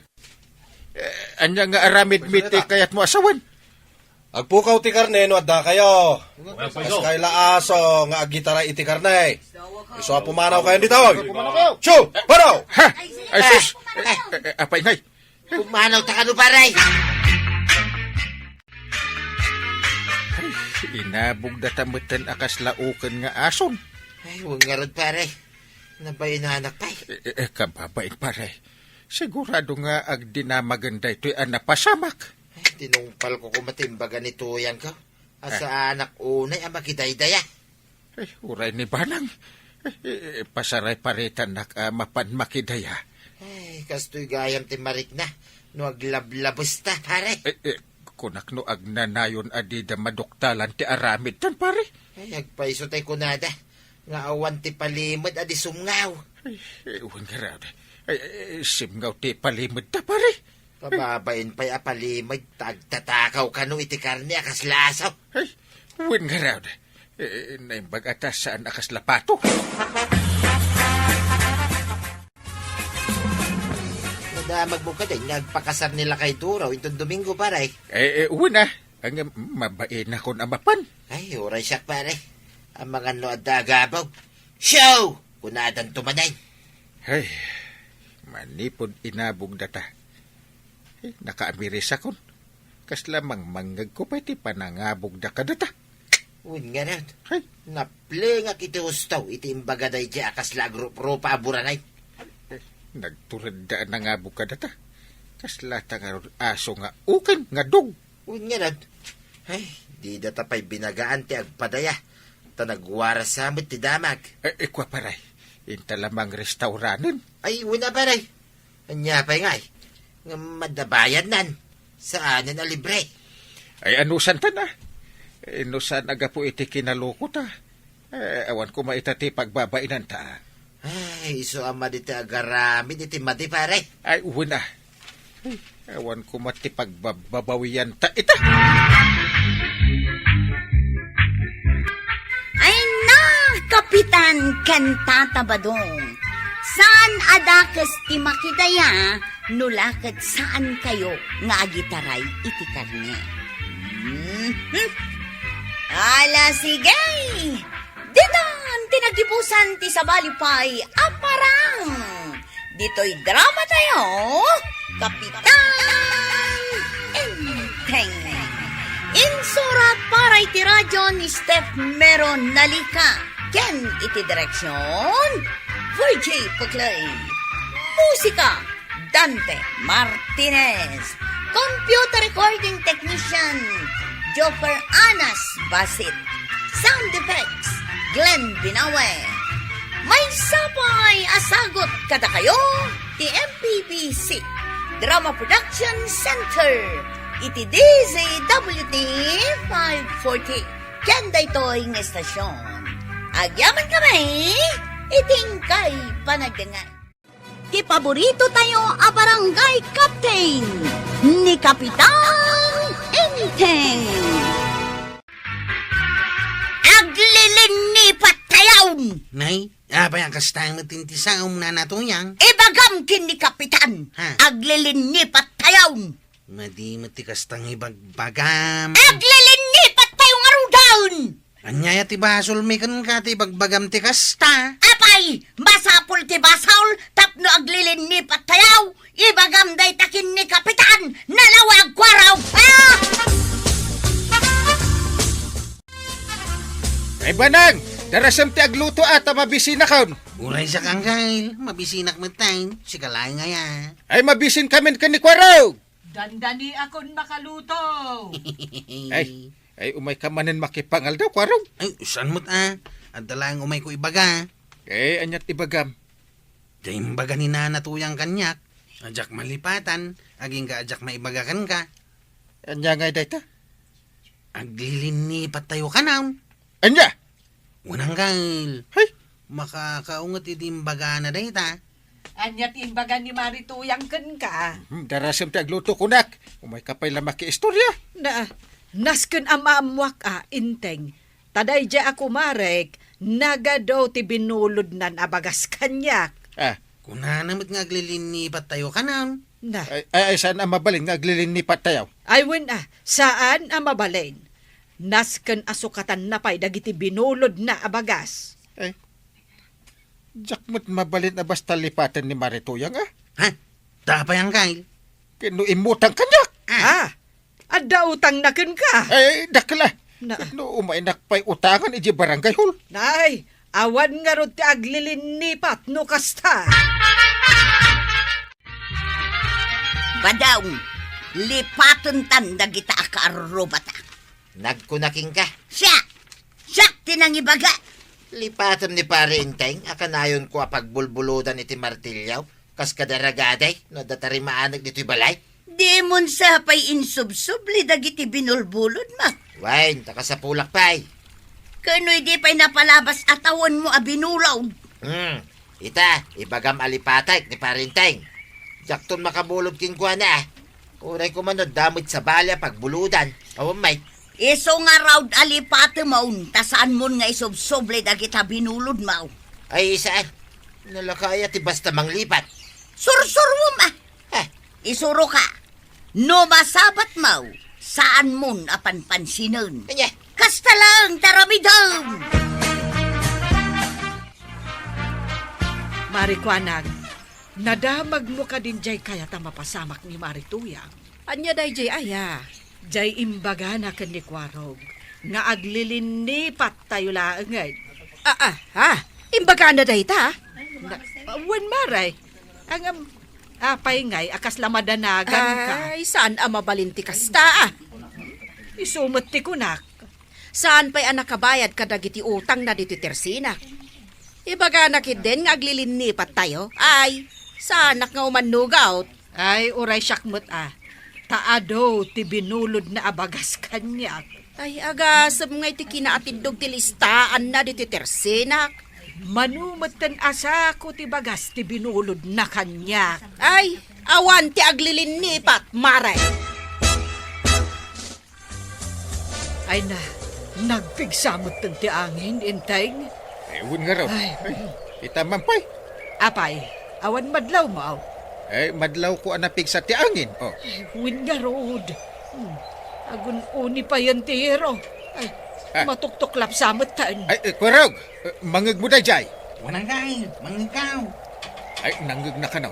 eh, ania nga aramid mi ti kayat mo asawen? Agpukaw ti karne no adda kayo. Kas kay la aso nga agitaray iti karne. Isu a pumanaw kayo ditoy. Pumanaw kayo. Siu! Panaw! Ha! Ay, sus! Eh, eh, eh, apay ngay. Pumanaw ta kano, pare? Ay, inabog data metten a kasla uken nga ason. Ay, wen ngarud, pare. Nabainanak pay. Eh, eh, eh, kababain, pare. Sigurado nga agdinamagen daytoy a napasamak. Ay, tinungpal ko koma ti imbaga ni Tuyang ko. Asa anak unay a makidaydaya. Ay, uray ni Banang. Eh, eh, eh, pasaray paritannak a mapan makidaya. Ay, kastoy gayam ti marikna. No aglablabes ta, pare. Eh, eh, kunak no agnanayon a dida maduktalan ti aramid tan, pare. Ay, agpayso tay kunada. Nga awan ti palimed a di sumngaw. Ay, eh, wen ngarud. Ay, eh, simngaw ti palimed ta, pare. Kababain pay a palimed ta agtatakaw kano iti karne a kasla aso. Ay, wen ngarud. Eh, naimbag a ta saan a kasla pato. Nadamag mo kadin nga agpakasar ni Lakay Duro inton Domingo, pare. Eh, eh, wen a. Ang mabainakon a mapan. Ay, uray siak, pare. Amangan no adda agabog. Siu! Kunadanto manen. Ay, manipud inabog data. Eh, nakaamirisakon. Kasla mangmangngegko pay ti panangabugda kadata. Wen ngarud, hay, naplengak iti husto iti imbaga daydiay a kasla agruprupa a buranay. Nagturedda a nangabug kadata. Kasla ta ngarud aso nga uken nga dog. Wen ngarud, ay, didata pay binagaan ti agpadaya, ta nagwarasa met ti damag. Eh, ikua, pare, inta la mangrestauranen. Ay, wen a, pare. Ania pay ngay? Ngem adda bayadnan. Saanen a libre. Ay, anusantan a? Inno saan a gapu iti kinalukota. Eh, awan koma ita ti pagbabainanta. Ay, isu a madi ti agaramid iti madi, pare. Ay, wen a. Ay, awan koma ti pagbabawiyanta ita. Ay na, Kapitan ken Tata Badong. Saan a dakes ti makidaya no la ket saankayo nga agitaray iti karne. Mhm. Ala, sige! Ditan ti naggibusan ti sabali pay a parang. Ditoy drama tayo, Kapitan Enteng. Insurat para iti radyo ni Steph Mero Nalica. Ken iti direksyon, Virgie Puclay. Musika, Dante Martinez. Computer recording technician, Joffer Anas Basit. Sound effects, Glenn Binawe. Maysa pay a sagut kadakayo ti M P B C Drama Production Center iti D Z W T five forty. Ken daytoy nga estasyon, agyaman kami iti inkay panagdengngeg. Ti paborito tayo a barangay captain, ni Kapitan Enteng. Aglilinnipat tayo! Nay, apay a kasta met ti saom, Nana Tuyang? Ibagam ken ni Kapitan, ha? Aglilinnipat tayo! Madi met ti kasta nga ibagbagam. Aglilinnipat tayo ngaruden! Ania aya ti basolmi kenka ti ibagbagam ti kasta? Apay, masapul ti basol tapno aglilinnipat tayo. Ibagam dayta ken ni Kapitan, nalawag kuarog. Ah! Ay, Banang, darasem ti agluto a ta mabisinakon. Uray siak, Angkel, mabisinak metten. Sika laeng aya? Ay, mabisin kamin ken ni Kuarog. Dandani akon makaluto. Ay, ay, umay ka manen makipangaldaw, Kuarog. Ay, saan met a. Adda laeng umayko ibaga. Eh, aniat ibagam? Diay imbaga ni Nana Tuyang kaniak, a diak malipatan, agingga a diak maibaga kenka. Ania ngay dayta? Aglilinnipat tayo kanan. Ania? Wen, Angkel. Hay! Makakaunget idi imbagana dayta. Ania ti imbaga ni Mari Tuyang kenka? Hmm, darasem ti agluto kunak. Umay ka pay la makiistorya. Na, nasken a maammoak a, Enteng. Ta daydiay a kumarek, nagadu ti binulodnan a bagas kaniak. Ah. Kunana met nga aglilinnipat tayo kanan. Na. Ay, ay, ay, saan a mabalin nga aglilinnipat tayo? Ay, wen a, saan a mabalin. Nasken a sukatanna pay dagiti binulodna a bagas. Ay, diak met mabalin a basta lipaten ni Mari Tuyang, a? Ha? Apay, Angkel? Ken no immutang kaniak. Ah. Ah, adda utangna kenka? Ay, dakkel a. Na. No umaynak pay utangan iti barangay hall. Nay, awan ngarud ti aglilinnipat no kasta. Badong, lipatentan dagita a kaarrubata. Nagkuna kenka. Siak! Siak ti nangibaga! Lipatem ni Pare Enteng a kanayonko a pagbulbuludan iti martilyo, kas kada ragaday, no adda tarimaaneg ditoy balay. Dimon sa pay insubsubli dagiti binulbulodmo. Wen, ta kasapulak pay. Kano idi pay napalabas a tawenmo a binulod? Hmm. Ita, ibagam a lipatek ni Pare Enteng. Diakton makabulod kenkuana, a. Uray koma no adda met sabali a pagbuludan. Awan met. Isu ngarud a lipatemon, ta saanmon nga isubsubli dagita binulodmo. Ay, saan? Nalaka aya ti basta manglipat. Sursurom, a. Eh. Isuroka. No masabatmo, saanmon a panpansinen. Ania? Kasta laeng ti aramidem. Mari Kuanag, nadamagmo kadin diay kayat a mapasamak ni Mari Tuyang? Ania daydiay aya? Jay imbagana ken ni Kuarog nga aglilinnipattayo laengen. Ah, ah, ha? Imbagana dayta? Na, wen, mare. Ngem, apay ngay a kasla madanaganka? Ay, saan a mabalin ti kasta, ah. Isu met ti kunak. Saan pay a nakabayad kadagiti utangna ditoy Tersinak. Ibagana ketdin nga aglilinnipattayo. Ay, saanak nga umannugaw. Ay, uray siak met a. Ta adu ti binulodna a bagas kaniak. Ay, agasem ngay ti kinaatiddog ti listaanna ditoy Tersinak. Mano metten a sako ti bagas ti binulodna kaniak. Ay, awan ti aglilinnipat, mare. Ay na, nagpigsa metten ti angin, Enteng. Eh, wen ngarud. Ay. Ay, ita man pay. Apay, awan madlawmo? Eh, madlawko a napigsa ti angin, oh. Ay, wen ngarud. Hmm. Agun-uni payen ti hero. Ay, ah, matuktuklapsa metten. Ay, eh, Kuarog, eh, mangngegmo dayjay. Wen, anggaw, mangngegkaw. Ay, nangngegna kano.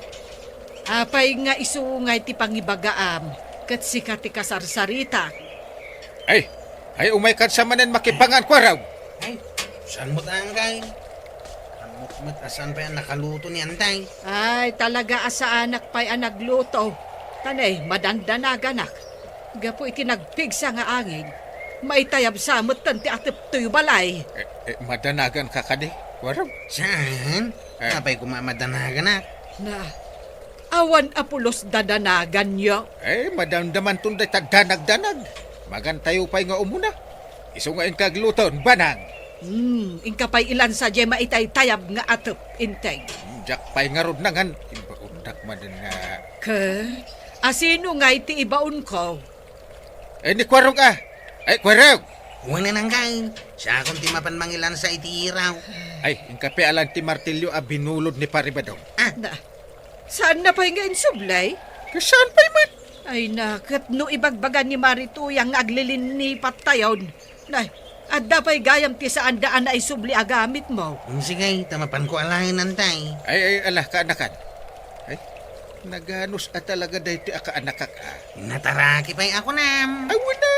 Apay nga isu ngay ti pangibagaam, ket sika ti kasarsarita? Ay, ay, umaykan sa manen makipangan, Kuarog. Ay, saan met, anggaw? Ammok met a saan pay a nakaluto ni Enteng. Ay, talaga a saanak pay a nagluto. Tanay, madandanaganak. Gapu iti nagpigsa nga angin, maitayabsa metten ti atep toy balay. Eh, eh, madanaganka kadi, Kuarog? Saan? Eh. Apay koma madanaganak? Na, awan a pulos dadanaganyo? Eh, madamdamanton dayta danagdanag. Magantayo pay nga umuna. Isu nga inka agluton, banag. Hmm, inka pay ilansa jay maitaytayab nga atep, Enteng. Diak pay ngarud nangan, ibaondak manen nga. Ket, asino ngay ti ibaonko? Eh, ni Kuarog a. Ay, Kuarog! Wen, anggaw. Siakon ti mapan mangilansa iti iraw. Ay, inka pay alan ti martilyo a binulod ni Pari Badong. Ah. Na, saanna pay nga insubli? Ket saan pay met? Ay na, ket no ibagbaga ni Mari Tuyang nga aglilinnipattayon. Nay, adda pay gayam ti saanda a naisubli a gamitmo. Mm, sige, ta mapanko alaen, Enteng. Ay, ay, ala, kaanakan. Ay, naganus a talaga daytoy a kaanakak a. Nataraki pay a kunam. Ay, wala.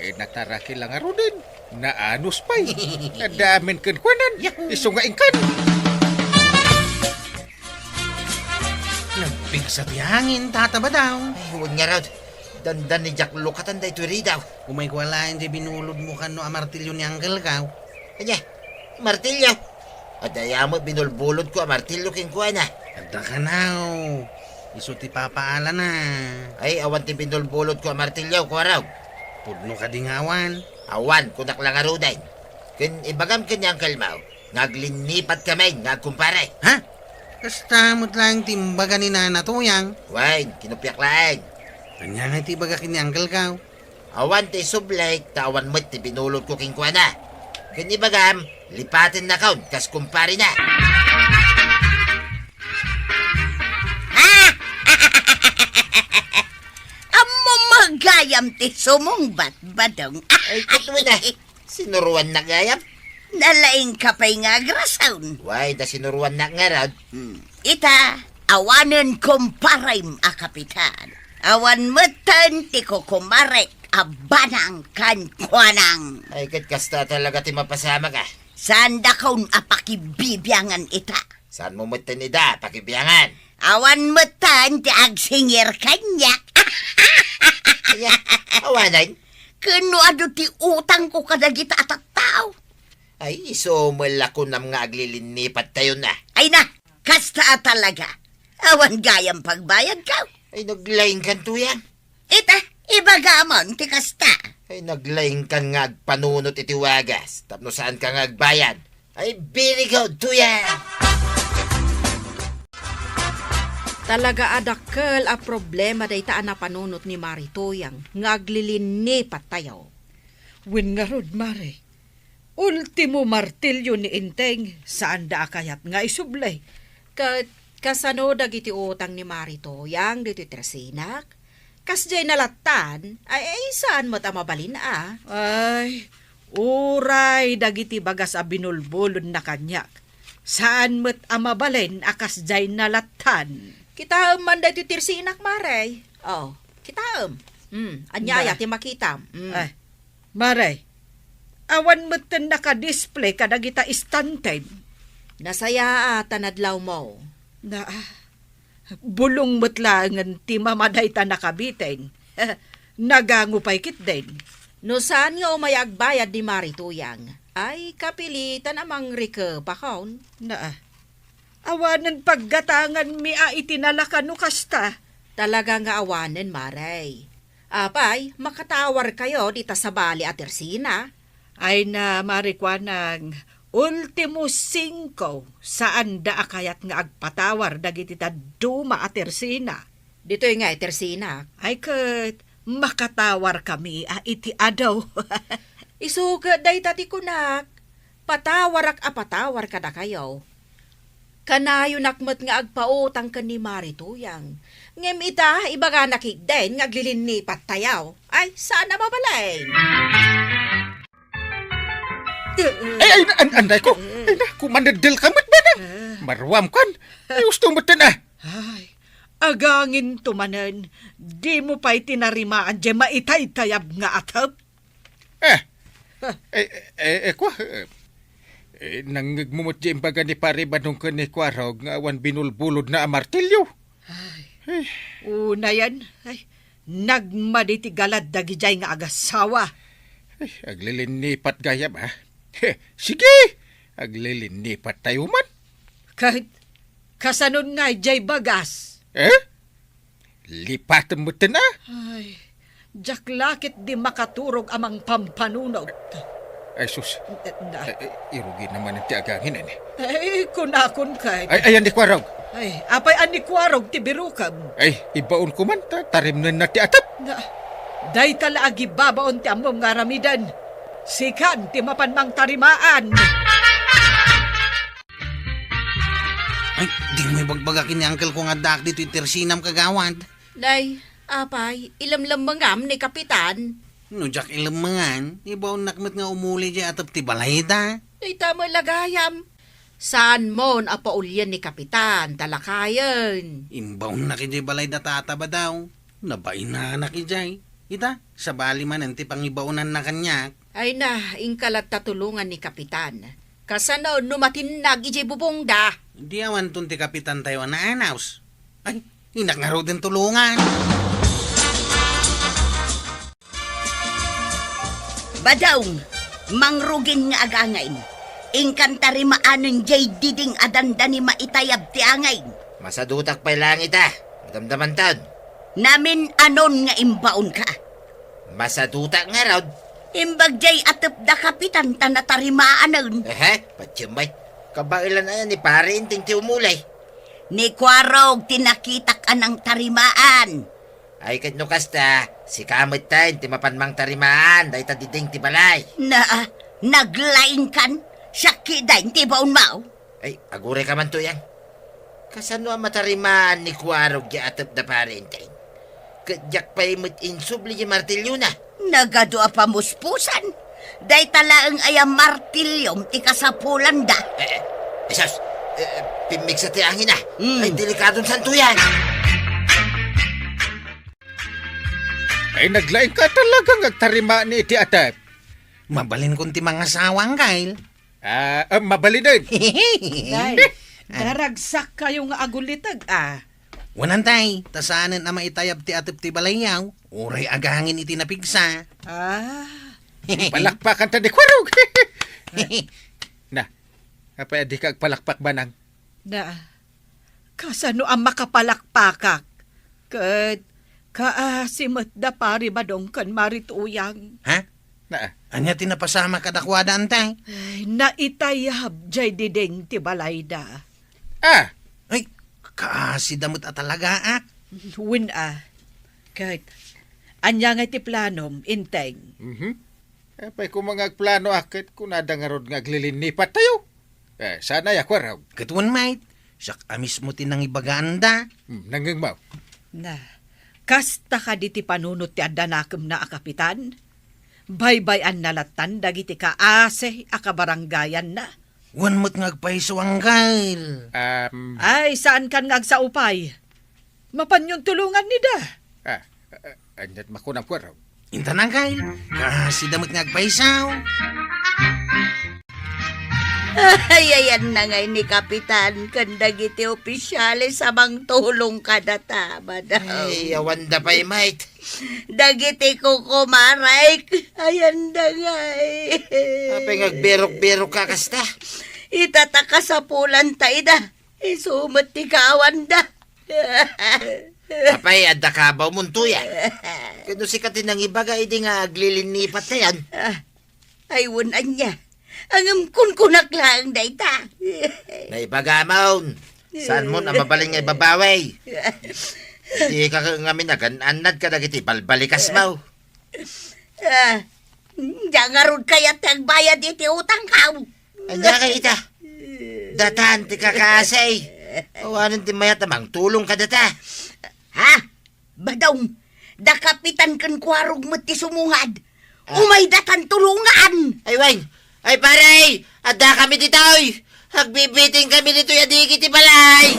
Eh, nataraki la ngaruden. Naanus pay. Adda amin kenkuanan. Yahoo! Isu nga inkan. Nagpigsa ti angin, Tata Badong. Ay, wen ngarud. Dandan ni Jack Lukatan daytoy ridaw. Umayko alaen ti binulodmo kano a martilyo ni Uncle Gaw. Ania? Martilyo? Adda aya met binulbulodko a martilyo kenkuana. Adda kano. Isu ti papaalana. Ay, awan ti binulbulodko a martilyo, Kuarog. Pudno kadi nga awan? Awan, kunak la ngaruden. Ken ibagam ken ni Uncle Mau nga aglinnipat kami nga agkumpare. Ha? Kasta met laeng ti imbaga ni Nana Tuyang. Wen, kinupiak laeng. Ania ngay ti ibaga ken ni Uncle Gaw? Awan ti isublik, ta awan met ti binulodko kenkuana. Ken ibagam, lipatennakon kas kumparena. Ammom gayam ti sumungbat, Badong. Ay, ket wen a. Sinuruannak gayam? Nalaingka pay nga agrason. Wen, ta sinuruannak ngarud. Hmm. Ita, awanen kumparem a kapitan. Awan metten ti kukumarek a banang kenkuanang. Ay, ket kasta talaga ti mapasamak a. Saandakon a pakibibiangan ita. Saanmo metten ida a pakibiangan? Awan metten ti agsingir kaniak. Aya, awanen? Ken no adu ti utangko kadagita a tattao? Ay, isu met la kunam nga aglilinnipattayon a. Ay na, kasta a talaga. Awan gayam pagbayadko. Ay, naglaingkan, Tuyang. Ita, ibagamon ti kasta. Ay, naglaingkan nga agpanunot iti wagas, tapno saanka nga agbayad. Ay, very good, Tuyang! Talaga a dakkel a problema dayta a napanunot ni Mari Tuyang nga aglilinnipattayo. Wen ngarud, Mari. Ultimo martilyo ni Enteng, saanda a kayat nga isubli. Ket kasano dagiti utang ni Mari Tuyang ditoy Tersinak? Kasdiay nalattan, ay, ay, saan met a mabalin a. Ay, uray dagiti bagas a binulbulodna kaniak. Saan met a mabalin a kasdiay nalattan. Kitaem man daytoy Tersinak, Mari. Oh, kitaem. Mm, ania aya ti makitam? Mm. Ay, Mare, awan metten naka-display kadagita istantem. Nasayaat a nadlawmo. Na, ah, bulong met laengen ti mama dayta nakabiten. Nagango pay ketdin. No saan nga umay agbayad ni Mari Tuyang, ay kapilitan a mangrikep a kaon. Na, ah, awanen paggatanganmi a iti nalaka no kasta. Talaga nga awanen, Mare. Apay, makatawarkayo dita sabali a Tersina? Ay na, Mari Kuanang, ultimo singko, saanda a kayat nga agpatawar dagiti dadduma a Tersina. Ditoy nga, Tersina. Ay ket, makatawarkami a iti adu. Isu ket dayta ti kunak, patawarak a patawar kadakayo. Kanayonak met nga agpautang ken ni Mari Tuyang. Ngem ita, ibagana ketdin nga aglilinnipattayo. Ay, saan a mabalin? Ay, ay, an-, anday ko. Ay, na, kumaneddel ka met, Manang. Maruam kan. Ay, gusto mo tan, ah. Ay, agangin to manen. Di mo pa'y tinarimaan diay maitaytayab nga atep? Eh. Eh, eh, eh, kwa, eh, eh, nangngegmo met diay imbaga ni Pari Badong ken ni Kuarog nga awan binulbulodna a martilyo. Ay. Eh. Unayen, ay, nagmadi ti galad dagidiay nga agasawa. Eh, aglilinnipat gayam, ha? Heh, sige! Aglilinnipat tayo man. Ket, kasanon nga diay bagas? Eh? Lipatem metten, a? Ay, diak la ketdi makaturog a mangpampanunot. Ay, sus. Eh, na. Eh, eh, irugi naman ti agangin, eh. Ay, kunakon kay. Ay, ayan ni Kuarog. Ay, apay a ni Kuarog ti birukem? Ay, ibaon ko man, ta-, tarimnen na ti atep. Na, dayta la agibabaon ti ammom nga aramiden. Sikan ti mapan mangtarimaan. Ay, dimo ibagbaga ken ni uncle ko nga addaak ditoy tersinam, kagawad. Nay, apay, ilemlemmengam ni Kapitan? No diak ilemmengan, ibaonnak met nga umuli diay atep ti balay da. Dayta met la gayam. Saanmon a paulien ni Kapitan, ta lakayen. Imbaonnak idiay balay da tata, Badong. Nabainanak idiay. Ita, sabali manen ti pangibaonanna kaniak. Ay na, inka latta tulongan ni Kapitan. Kasano no matinnag idiay bubongda? Di awanton ti Kapitantayo a naanaws. Ay, innak ngaruden tulongan. Badong, mangrugin nga agangin. Inkan tarimaanen diay diding a dandani maitayab ti angin. Masadutak pay langit, a. Madamdamanton. Namin-anon nga imbaonka? Masadutak ngarud. Imbag diay atep da Kapitan ta natarimaanen. Ehe, patiem met. Kabaelan aya ni Pare Enteng ti umuli? Ni Kuarog ti nakitak a nangtarimaan. Ay, ket no kasta, sika metten ti mapan mangtarimaan dayta diding ti balay. Na, naglaingkan, siak ketdin ti ibaonmo. Ay, aguray ka man, Tuyang. Kasano a matarimaan ni Kuarog diay atep da Pare Enteng? Ket diak pay met insubli diay martilyona. Nagadu a pamuspusan. Dayta laeng aya martilyom ti kasapulanda. Eh, eh, Jesus, eh, eh, pimmigsa ti angin, a. Mm. Ay, delikadon san, Tuyang. Ay, naglaing ka talaga nga agtarimaan iti atep. Mabalinkon ti mangasawa, uncle. Ah, ah, mabalinen. Nay, ah, daragsak kayo nga aguliteg, a. Wen, tay, ta saanen a maitayab ti atep ti balayyo, uray agangin iti napigsa. Ah. Palakpakan ta ni Kuarog. Na, apay a dika agpalakpak, Manang? Na, kasano a makapalakpakak? Ket kaasi met da Pari Badong ken Mari Tuyang. Ha? Na. Ania ti napasamak kadakuada, Enteng? Ay, naitayab diay diding ti balayda. Ah! Ay, kaasida met a talaga, a. Wen, a. Ket, ania ngay ti planom, Enteng? Mhm. Apay koma nga agplano a ket kunada ngarud nga aglilinnipat tayo? Eh, saan aya, Kuarog? Ket wen met, siak a mismo ti nangibaga, anda. Hmm, nangngegmo. Na, kasta kadi ti panunot ti adda nakemna a kapitan? Baybay-anna lattan dagiti kaasi a kabaranggayanna. Wen met nga agpayso, uncle. Um, Ay, saankan nga agsao pay. Mapanyon tulongan ni da. Ah, Ania't makunam, Kuarog? Inta nangkay, kasida met nga agpaysaw. Ay, ayanna ngay ni Kapitan ken dagiti opisyales a mangtulong kadata, madam. Ay, awanda pay, mate. Dagiti kukumarek, ayanda ngay. Apay nga agberok-berok ka kasta? Ita ta kasapulanta ida. Isu met ti kaawanda. Apay, adda kabaw monto ya? Ket no sika ti nangibaga idi nga aglilinnipattayan? Ah, ay, wen ania. Ngem kunkunak laeng dayta. Naibagamon. Saanmon a mabalin nga ibabawi? Dika ngamin agan-annad kadagiti balbalikasmo. Ah, diak ngarud kayat ti agbayad iti utangko. Ania kay ita? Datan ti kakaasi. Awanen ti mayat a mangtulong kadata. Ha? Badong, da Kapitan ken Kuarog met ti sumungad. Ah. Umay datan tulongan. Ay, wen. Ay, pare, adda kami ditoy. Agbibiting kami ditoy a digi ti balay.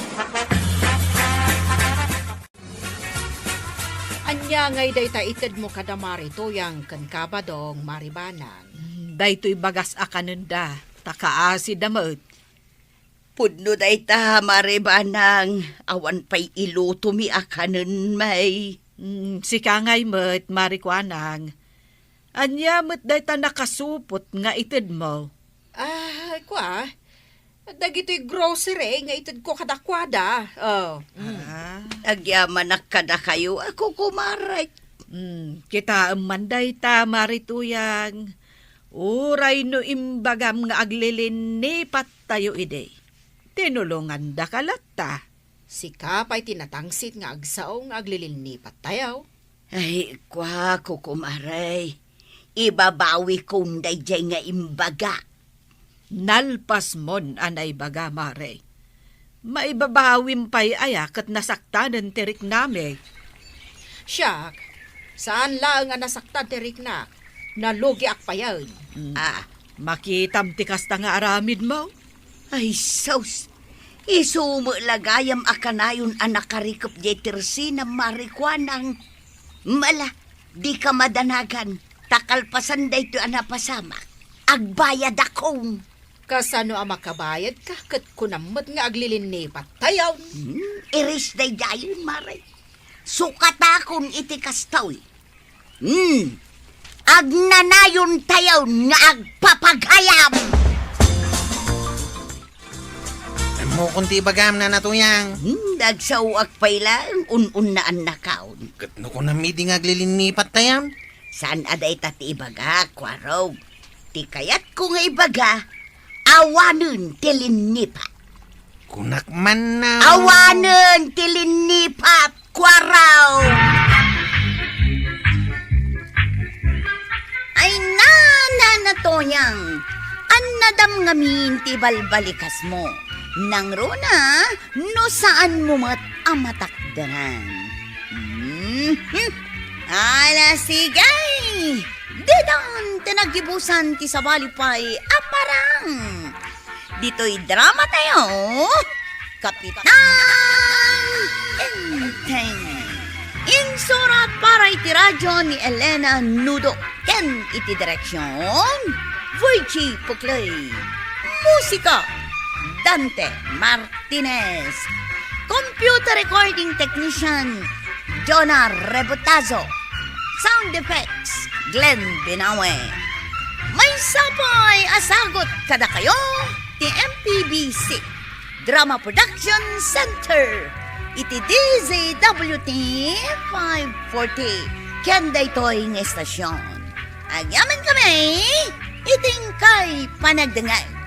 Ania ngay dayta itedmo kada Mari Tuyang ken ka Badong, Mari Banang? Daytoy bagas a kanenda, ta kaasida met. Pudno dayta, Mari Banang, awan pay ilutomi a kanen, may. Mm, sika ngay met, Mari Kuanang. Ania met dayta nakasupot nga itedmo? Ah, kua, dagitoy grocery nga itedko kadakuada. Oh, mm. Ah. Agyamanak kadakayo a kukumarek. Mm, kitaem man dayta, Mari Tuyang. Uray no imbagam nga aglilinnipattayo idi, tinulongandaka latta. Sika pay ti natangsit nga agsao nga aglilinnipattayo. Ay, kua, kukumarek. Ibabawikon daydiay nga imbaga. Nalpasmon a naibaga, Mari. Maibabawim pay aya ket nasaktanen ti riknami? Siak, saan laeng a nasaktan ti riknak. Nalugiak payen. Mm. Ah, makitam ti kasta nga aramidmo? Ay, sus! Isu met la gayam a kanayon a nakarikep diay tersinam, Mari Kuanang. Ala, dika madanagan, ta kalpasan daytoy a napasamak, agbayadakon. Kasano a makabayadka ket kunam met nga aglilinnipattayon? Hmm, iris daydiayen, Mari. Sukatakon iti kastoy. Hmm, agnanayontayon nga agpapagayam. Ammokon ti ibagam, Nana Tuyang. Hmm, nagsaoak pay laeng un-unnaannakon. Ket no kunam idi nga aglilinnipattayon? Saan a dayta ti ibagak, Kuarog. Ti kayatko nga ibaga, awanen ti linnipat. Kunak man na. Awanen ti linnipat, Kuarog. Ay, Nana Tuyang, annadam ngamin ti balbalikasmo. Nangruna, no saanmo met a matakderan. Mhm. Ala, sige! Didan ti nagibusan ti sabali pay a parang. Ditoy dramatayo, Kapitan Enteng. Insurat para iti radio ni Elena Nudo ken iti direksion, Virgie Puclay. Musika, Dante Martinez. Computer recording technician, Jonah Rebotazo. Sound effects, Glenn Binawe. Maysa pay a sagut kadakayo ti M P B C Drama Production Center iti D Z W T five forty ken daytoy nga estasion. Agyamankami iti inkay panagdengngeg.